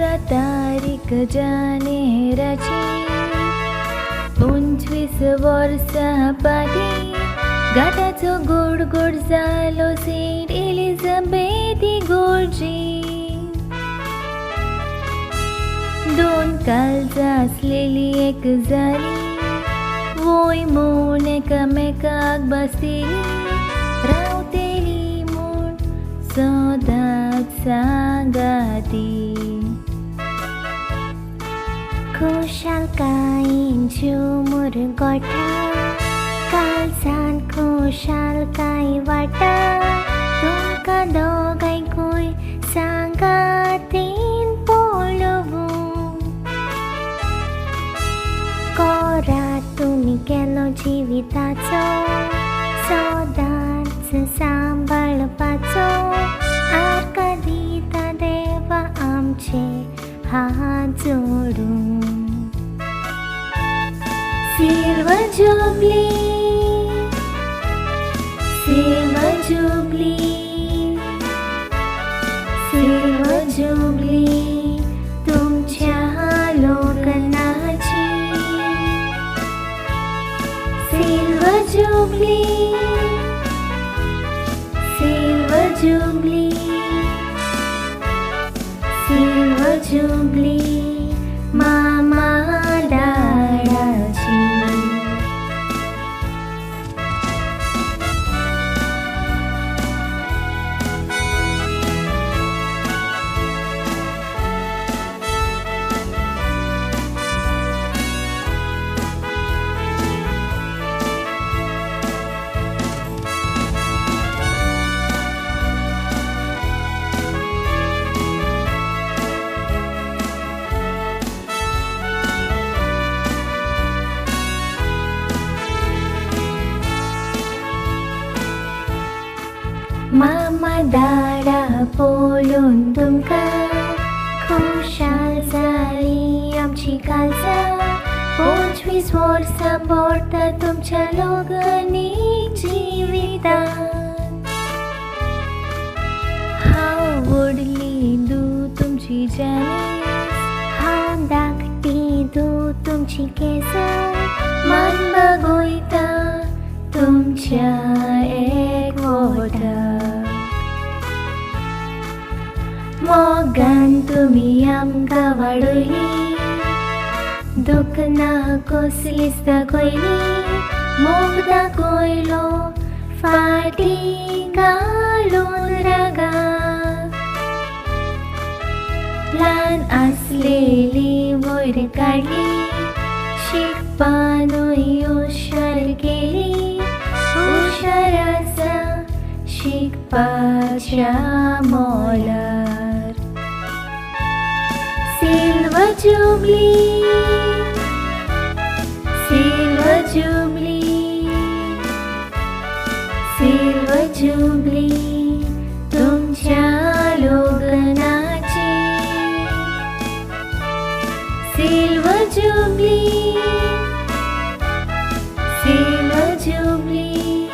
11 तारीख जानेराची 25 वर्सां फाटीं घाटाचो गोड गोड जालो सेंट एलिझाबेथ इगोर्जी। दोन काळजां आसलेली एक जाली वय म्हूण एकामेकाक बसली रावतली म्हूण सदांच सांगाती। खुशालकायेन झुमूर गोठा काळजान खुशालकाय वाटा तुमकां दोगांयकूय सांगातीन पळोवूं। कोरात तुमी केलो जिविताचो सदांच सांबाळपाचो आर्गां दिता देवा आमचे हात जोडून। Silver jubilee, silver jubilee, silver jubilee तुमच्या लग्नाची। Silver jubilee, silver jubilee, silver jubilee मामा डाडाची। मामा डाडा पळोवन तुमकां खुशाल जाली आमची काळजां 25 वर्सां भरता तुमच्या लग्नीक जिवितान। हांव व्हडली धूव तुमची जानीस हांव धाकटी धूव तुमची केसर मान बागोयता तुमच्या एकवटा। मोगान तुमी आमकां वाडयली दुख्ख ना कसलीच दाखयली मोग दाखयलो फाटीं घालून रागा। ल्हान आसलेली वयर काडली शिकपानूय हुशार केली हुशार आसा शिकपाच्या molar. Silver jubilee, silver jubilee, silver jubilee तुमच्या लग्नाची। Silver jubilee, silver jubilee,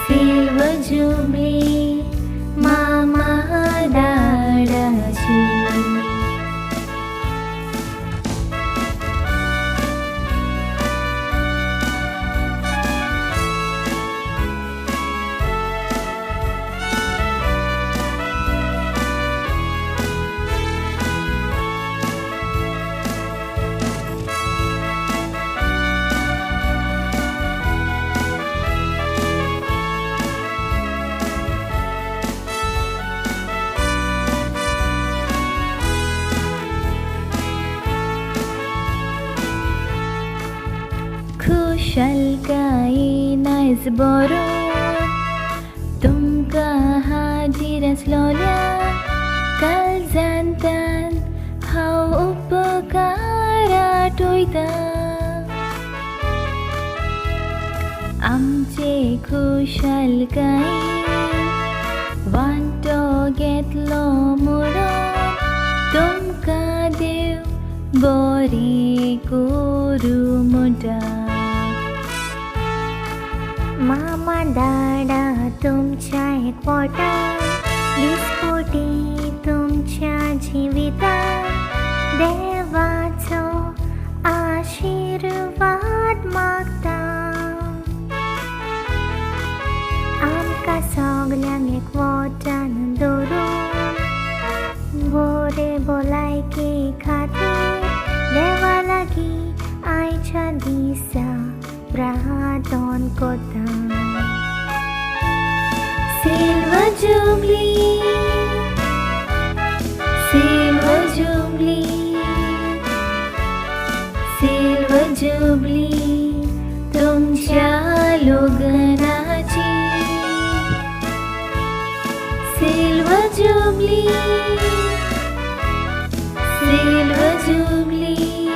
silver jubilee मामा डाडाची। खुशालकायेन आयज बरो तुमकां हाजीर आसलोल्या काळजांतल्यान हांव उपकार आठयतां। आमचे खुशालकायेन वांटो घेतलो म्हणून तुमकां देव बरें करूं म्हणटा। मामा डाडा तुमच्या एकवटा दिसपटी तुमच्या तुमच्या जिवितांत देवाचो आशिर्वाद मागता. आमकां सगल्यांक एकवटान दवरून बरे भलायके खातीर देवा लागीं आयच्या दिसा प्रार्थन करता. Silver jubilee, silver jubilee, silver jubilee तुमच्या लग्नाची. Silver jubilee, silver jubilee,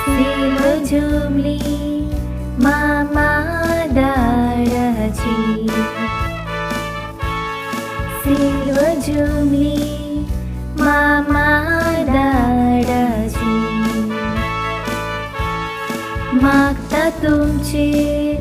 silver jubilee मामा दाडाची. सिल्वर जुबली मामा दाडाची. मागता तुमचेर